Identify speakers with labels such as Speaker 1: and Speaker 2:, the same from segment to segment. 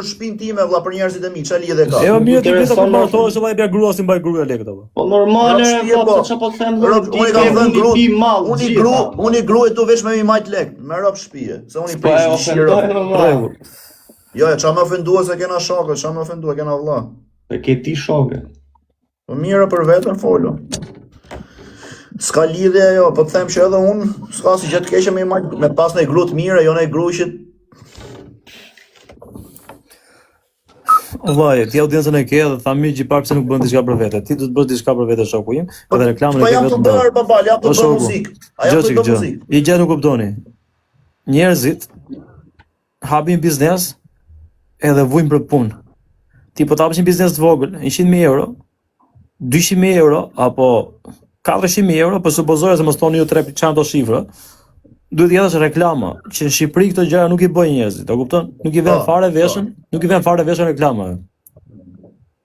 Speaker 1: Për shpinë time vlla për njerëzit e mi, ça lidhje ka?
Speaker 2: Jo mirë ti vetë po martohesh vlla i bja grua si mbaj gruaja lekët apo.
Speaker 3: Po normale po po çfarë po them
Speaker 1: rob, unë kam thënë gru, unë i gru, unë i gru e tu veç me mi majt lek, me rob shtëpie, se unë i
Speaker 3: po,
Speaker 1: prish
Speaker 3: shiro.
Speaker 2: Rregull.
Speaker 1: Jo, jo, ça më ofendua se kena shokë, ça më ofendua kena vlla.
Speaker 3: E ke ti shokë.
Speaker 1: Po mirë për veten folu. S'ka lidhje ajo, po të them që edhe unë s'ka si gjë të keqe me majt, me pas një gru të mirë, jo një gru që
Speaker 2: Vllai, ti audiencën e ke dhe tha mirë që parë pse nuk bën diçka për vete. Ti do të bësh diçka për vete shoku im,
Speaker 1: po,
Speaker 2: edhe reklamën
Speaker 1: po
Speaker 2: e ke
Speaker 1: jam të
Speaker 2: vetëm.
Speaker 1: bërë baba, jam të
Speaker 2: Po,
Speaker 1: bërë
Speaker 2: shoku,
Speaker 1: muzikë. A jam
Speaker 2: Gjë
Speaker 1: të
Speaker 2: çik
Speaker 1: bërë
Speaker 2: gjë.
Speaker 1: muzikë.
Speaker 2: I gjë nuk kuptoni. Njerëzit hapin biznes edhe vujnë për punë. Ti po të hapësh një biznes të vogël, 100.000 euro, 200.000 euro apo 400.000 euro, po supozoja se mos thoni ju tre çan ato shifra, duhet të jesh reklama, që në Shqipëri këto gjëra nuk i bëjnë njerëzit, e kupton? Nuk i vën
Speaker 1: Po,
Speaker 2: fare
Speaker 1: po.
Speaker 2: veshën, nuk i vën fare veshën reklamave.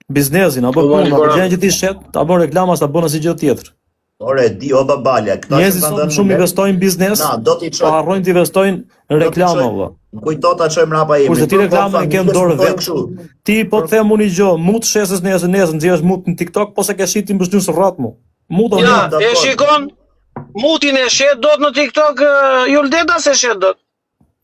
Speaker 2: Biznesin apo
Speaker 4: Po,
Speaker 2: punën, apo
Speaker 4: Nikola.
Speaker 2: gjënë që ti shet, ta bën reklama, s'ta bën asnjë gjë tjetër.
Speaker 1: Ore, di o babalja, këta që
Speaker 2: Njerëzit
Speaker 1: kanë
Speaker 2: sot
Speaker 1: dhënë
Speaker 2: shumë
Speaker 1: lek,
Speaker 2: investojnë në biznes,
Speaker 1: Na, do t'i
Speaker 2: po
Speaker 1: çoj.
Speaker 2: harrojnë të investojnë në
Speaker 1: Do t'i
Speaker 2: reklama
Speaker 1: çoj-
Speaker 2: vëlla.
Speaker 1: Kujto ta çoj mrapa emrin.
Speaker 2: Kurse ti
Speaker 1: Për kokë
Speaker 2: reklamën e ke në
Speaker 1: familjes
Speaker 2: dorë
Speaker 1: më thojnë
Speaker 2: vet.
Speaker 1: kështu.
Speaker 2: Ti po të them unë një gjë, mut shesës nesër, nesër nxjerrësh mut në TikTok, po se ke shit ti mbështyn rrat mu. Mut o
Speaker 4: Ja,
Speaker 2: mut.
Speaker 4: e
Speaker 1: dakord.
Speaker 4: shikon mutin e shet dot në TikTok eh, Jul Deda se shet dot.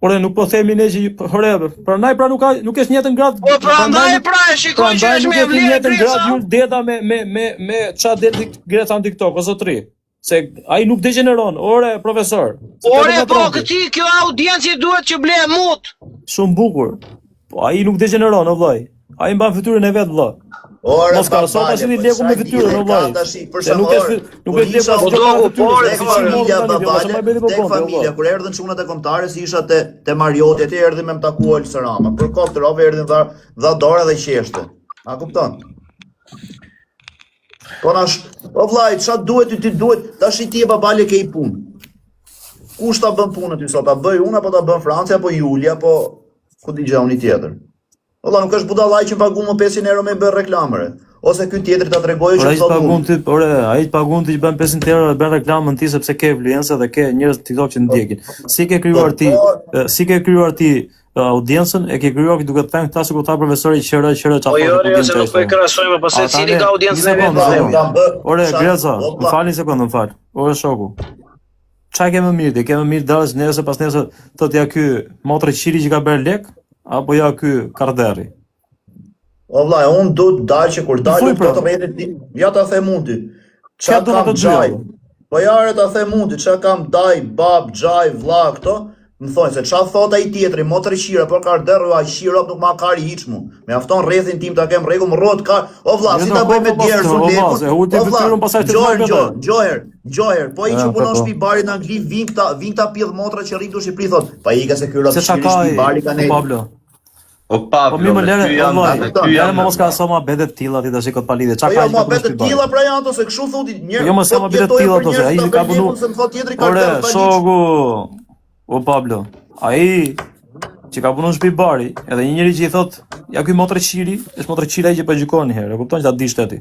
Speaker 2: Ore, nuk po themi ne që ore, prandaj pra nuk ka nuk është njëjtën gradë.
Speaker 4: Po prandaj pra e shikoj që
Speaker 2: prandaj
Speaker 4: është
Speaker 2: nuk
Speaker 4: me
Speaker 2: është
Speaker 4: vlerë
Speaker 2: njëjtën
Speaker 4: Greca.
Speaker 2: gradë Jul Deda me me me me ça del ti Greca në TikTok, o zotri. Se ai nuk degjeneron, ore profesor. Se ka
Speaker 4: Ore
Speaker 2: të
Speaker 4: po
Speaker 2: patronti.
Speaker 4: këti kjo audiencë i duhet që ble mut.
Speaker 2: Shumë bukur. Po ai nuk degjeneron, o vllai. Ai mban fytyrën e vet vëlla.
Speaker 1: Ore,
Speaker 2: Mos ka sot
Speaker 1: babalja,
Speaker 2: tash i
Speaker 1: po
Speaker 2: leku me
Speaker 1: ça
Speaker 2: fytyrën,
Speaker 1: lidhje
Speaker 2: o
Speaker 1: ka
Speaker 2: vllai.
Speaker 1: tash, për
Speaker 2: Se nuk
Speaker 1: shembull,
Speaker 2: është nuk
Speaker 1: kur
Speaker 2: është leku
Speaker 1: isha
Speaker 2: asgjë
Speaker 4: Po
Speaker 2: para
Speaker 4: doku,
Speaker 2: fytyrës.
Speaker 4: por,
Speaker 2: Se
Speaker 1: Tek
Speaker 2: si
Speaker 4: por,
Speaker 2: morën
Speaker 1: familja
Speaker 2: tani, vëlla,
Speaker 1: babale,
Speaker 2: se më bëri po
Speaker 1: tek
Speaker 2: bonde, o
Speaker 1: familja
Speaker 2: vëlla.
Speaker 1: kur erdhën çunat e kombëtares isha te te Marioti, aty erdhi me më taku Olsa Rama. Për kokë të rove erdhi dha dha dorë dhe qeshte. A kupton? Po na sh... O vllai, ça duhet ty ti duhet, tash i ti e babale ke i punë. Kush ta bën punën ty sot? Ta bëj unë apo ta bën Franci apo Julia apo ku di gjë unë tjetër. O vlla, nuk është budallai që pagu më 500 euro me bër reklamëre. Ose ky tjetri ta tregojë
Speaker 2: Ore
Speaker 1: që
Speaker 2: ai të
Speaker 1: thotë
Speaker 2: paguan
Speaker 1: unë.
Speaker 2: ty, ore, ai të paguan ty që bën 500 euro dhe bën reklamën ti sepse ke influenca dhe ke njerëz në TikTok që ndjekin. Si ke krijuar ti,
Speaker 1: Po,
Speaker 2: e, si ke krijuar ti e, audiencën, e ke krijuar duke të thënë këta sikur tha profesori qërë qërë çfarë
Speaker 4: Po jo,
Speaker 2: thotë,
Speaker 4: jo,
Speaker 2: ku
Speaker 4: se
Speaker 2: din
Speaker 4: nuk po e
Speaker 2: çfarë.
Speaker 4: krahasojmë, po
Speaker 2: A,
Speaker 4: secili
Speaker 2: tani,
Speaker 4: ka audiencën
Speaker 2: një
Speaker 4: e vet.
Speaker 2: sekondë,
Speaker 1: Po,
Speaker 2: sekondë.
Speaker 1: kam bë.
Speaker 2: Ore,
Speaker 1: qa-
Speaker 2: Greca,
Speaker 1: o,
Speaker 2: më
Speaker 1: vlla,
Speaker 2: fal një sekondë, më fal. Ore shoku. Qa ke më mirë ti? Ke më mirë dalësh nesër pas nesër thotë ja ky motrë qiri që ka bërë lek apo ja ky karderi?
Speaker 1: O vlla, unë du të dal që kur dal
Speaker 2: Thuj
Speaker 1: unë
Speaker 2: pra.
Speaker 1: do të rrjetit ti. Ja ta them unë ty.
Speaker 2: Qa
Speaker 1: Qa
Speaker 2: do
Speaker 1: kam
Speaker 2: të dyja?
Speaker 1: xhaj? Po ja re ta them unë ty, qa kam daj, bab, xhaj, vlla këto? Më thonë se qa thot ai tjetri, motër qira, por ka derru ai qira nuk ma kari hiç mu. Mjafton rrethin tim ta kem rregull, më rrohet ka. O vlla,
Speaker 2: Jo,
Speaker 1: si
Speaker 2: do
Speaker 1: ta bëj
Speaker 2: po,
Speaker 1: me
Speaker 2: po, po,
Speaker 1: djerë
Speaker 2: o,
Speaker 1: sun
Speaker 2: vlla,
Speaker 1: lekun?
Speaker 2: se ul ti
Speaker 1: O vlla,
Speaker 2: fytyrën, pastaj të
Speaker 1: gjoher,
Speaker 2: thua
Speaker 1: gjoher,
Speaker 2: këtë.
Speaker 1: gjoher, gjoher. Po ai
Speaker 2: Ja,
Speaker 1: që
Speaker 2: po,
Speaker 1: punon
Speaker 2: po.
Speaker 1: shtëpi barit në Angli, vin këta, vin këta pidh motra që rrin këtu në Shqipëri thot, pa ika se ky rob
Speaker 2: Se çka
Speaker 1: qiri
Speaker 2: ka
Speaker 1: shtëpi
Speaker 2: ai,
Speaker 1: bari ka
Speaker 2: o
Speaker 1: ne.
Speaker 2: Pablo.
Speaker 3: O
Speaker 2: Po
Speaker 3: Pablo,
Speaker 2: mirë më
Speaker 3: me
Speaker 2: lere,
Speaker 3: ty
Speaker 2: o
Speaker 3: jam,
Speaker 2: vllai,
Speaker 3: me
Speaker 1: kupton.
Speaker 3: ty
Speaker 2: lere
Speaker 3: jam.
Speaker 2: më mos ka aso muhabete të tilla ti tash i kot pa lidhje. Çka
Speaker 1: Po
Speaker 2: ka
Speaker 1: jo,
Speaker 2: ai që ka punuar
Speaker 1: muhabete
Speaker 2: shtëpi
Speaker 1: të
Speaker 2: bari?
Speaker 1: tilla pra janë ato se kështu thotë
Speaker 2: Po
Speaker 1: njerë,
Speaker 2: jo mos
Speaker 1: po
Speaker 2: janë muhabete të
Speaker 1: jetoj
Speaker 2: tilla
Speaker 1: për
Speaker 2: ato se
Speaker 1: njerëz
Speaker 2: ai
Speaker 1: ta
Speaker 2: ka
Speaker 1: bëj
Speaker 2: punu.
Speaker 1: lekun se më thot tjetri ka
Speaker 2: Ore,
Speaker 1: derr pa liç.
Speaker 2: shoku, o Pablo, ai që ka punuar në shtëpi bari, edhe një njeri që i thot, ja ky motrë qiri, është motrë qiri ai që po gjykon një herë, e kupton që ta di shteti.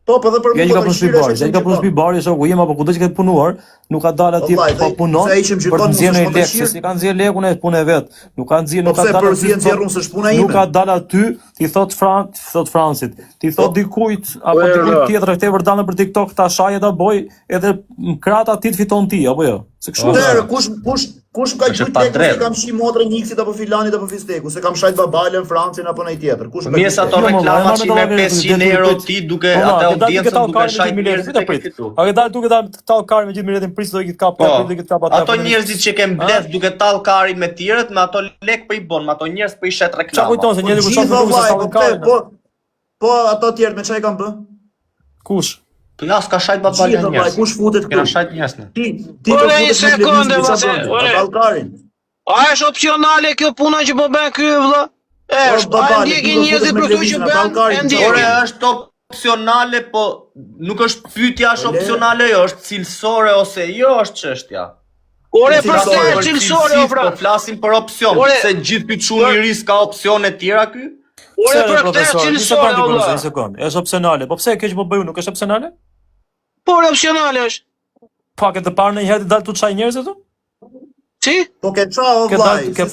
Speaker 1: Po, po edhe për
Speaker 2: Ja
Speaker 1: mua
Speaker 2: që ka
Speaker 1: motrë
Speaker 2: punuar në shtëpi
Speaker 1: qira
Speaker 2: bari,
Speaker 1: është
Speaker 2: se ai
Speaker 1: që
Speaker 2: ka
Speaker 1: më
Speaker 2: punuar në shtëpi
Speaker 1: gjykon.
Speaker 2: bari, shoku im apo kudo që ka punuar, nuk ka dalë
Speaker 1: Po
Speaker 2: aty,
Speaker 1: vllai,
Speaker 2: po
Speaker 1: dhe
Speaker 2: punon
Speaker 1: se ai që më
Speaker 2: për të
Speaker 1: gjykon mua
Speaker 2: nxjerrë
Speaker 1: s'është
Speaker 2: një
Speaker 1: motrë
Speaker 2: lek, se
Speaker 1: qirë.
Speaker 2: si ka nxjerrë lekun e punë e vet. Nuk ka nxjerrë,
Speaker 1: Po
Speaker 2: nuk ka
Speaker 1: pse
Speaker 2: dalë
Speaker 1: për
Speaker 2: aty
Speaker 1: si e
Speaker 2: të
Speaker 1: nxjerr
Speaker 2: thot,
Speaker 1: unë s'është puna
Speaker 2: nuk
Speaker 1: ime.
Speaker 2: ka dalë aty, ti thot Fran, ti thot Francit, ti
Speaker 1: Po
Speaker 2: thot dikujt
Speaker 4: Po
Speaker 2: apo
Speaker 4: jo,
Speaker 2: dikujt
Speaker 4: jo.
Speaker 2: tjetër këtë vërdallën për TikTok ta shajë ta boj, edhe në krah aty të fiton ti apo jo? Se kështu
Speaker 3: Po.
Speaker 2: është.
Speaker 1: Tërë, kush kush kush më ka
Speaker 3: Është e
Speaker 1: gjujt lekun se
Speaker 3: padrejtë.
Speaker 1: kam shi motrën Niksit apo filanit apo fisteku, se kam shajt babalën, Francin apo ndaj tjetër. Kush
Speaker 3: Po
Speaker 1: më ka
Speaker 3: mirë
Speaker 1: gjujt
Speaker 3: se ato
Speaker 1: lekun?
Speaker 2: Jo, më valla, e
Speaker 3: reklamat
Speaker 2: marrë
Speaker 3: që
Speaker 2: me
Speaker 3: i merr
Speaker 2: dollar
Speaker 3: 500
Speaker 2: del
Speaker 3: euro
Speaker 2: prit.
Speaker 3: ti duke
Speaker 2: Po valla,
Speaker 3: atë
Speaker 2: ke dalë duke
Speaker 3: audiencën
Speaker 2: tall
Speaker 3: duke
Speaker 2: karin me gjithë
Speaker 3: shajt
Speaker 2: miletin,
Speaker 3: njerëzit
Speaker 2: prit
Speaker 3: e ke
Speaker 2: prit.
Speaker 3: fitu.
Speaker 2: A ke dalë duke tall tall karin me gjithë miletin, prit se do i kit kap
Speaker 3: Po,
Speaker 2: këtë, prit do i kit kap atë.
Speaker 3: ato njerëzit që ke
Speaker 2: A?
Speaker 3: mbledh duke tall karin me tjerët, me ato lek po i bën, me ato njerëz po i shet
Speaker 2: Qa
Speaker 3: reklama.
Speaker 2: kujton se
Speaker 1: Po
Speaker 2: njerëzit kur shohin
Speaker 1: gjithë o
Speaker 2: rrugës se
Speaker 1: vllai, po
Speaker 2: tallin
Speaker 1: pse
Speaker 2: karin?
Speaker 1: po po ato tjerët me çfarë i kanë bë?
Speaker 2: Kush?
Speaker 3: Po ja, s'ka shajt babalja
Speaker 1: Gjithë o vllai,
Speaker 3: njerëz.
Speaker 1: kush futet
Speaker 3: Kena
Speaker 1: këtu?
Speaker 3: shajt njerëz ne.
Speaker 1: Ti ti do
Speaker 4: Ore, një
Speaker 1: futesh me
Speaker 4: sekondë,
Speaker 1: lëvizje,
Speaker 4: vlla,
Speaker 1: çfarë
Speaker 4: se,
Speaker 1: bën ti? Ta
Speaker 4: ore.
Speaker 1: tall karin.
Speaker 4: A është opsionale kjo puna që po bën ky vlla?
Speaker 1: O
Speaker 4: Është, a e
Speaker 1: babale, ti
Speaker 4: ndjekin
Speaker 1: do futesh
Speaker 4: njerëzit
Speaker 1: me
Speaker 4: për këtu që
Speaker 1: lëvizjen, ta
Speaker 4: bën,
Speaker 1: tall
Speaker 4: e
Speaker 1: karin, çfarë
Speaker 3: Ore,
Speaker 4: ndjekin.
Speaker 1: bën?
Speaker 3: është opsionale, po nuk është pyetja është
Speaker 1: Po le,
Speaker 3: opsionale, jo, është cilësore ose jo është çështja.
Speaker 4: Ore,
Speaker 1: po
Speaker 4: për
Speaker 3: Flasim
Speaker 4: këtë
Speaker 1: cilësore.
Speaker 4: është
Speaker 3: për
Speaker 4: cilësore o
Speaker 3: cilësitë, po
Speaker 4: Fran.
Speaker 3: flasim për opsion,
Speaker 4: Ore,
Speaker 3: se gjithë ky çuni
Speaker 4: për
Speaker 3: i ri s'ka opsione tjera ky?
Speaker 4: ore
Speaker 2: Pse re
Speaker 4: për këtë është
Speaker 2: profesor, një
Speaker 4: cilësore
Speaker 2: sekondë
Speaker 4: o
Speaker 2: profesor,
Speaker 4: vlla.
Speaker 2: një sekondë. Është opsionale. Po pse kjo që po bëj unë nuk është opsionale?
Speaker 4: Po ore, opsionale është.
Speaker 2: Pa ke të parë ndonjëherë të dalë tu çaj njerëz aty?
Speaker 4: Si?
Speaker 1: Po ke qa o
Speaker 2: Ke dalë
Speaker 1: vllai,
Speaker 2: ke
Speaker 1: si.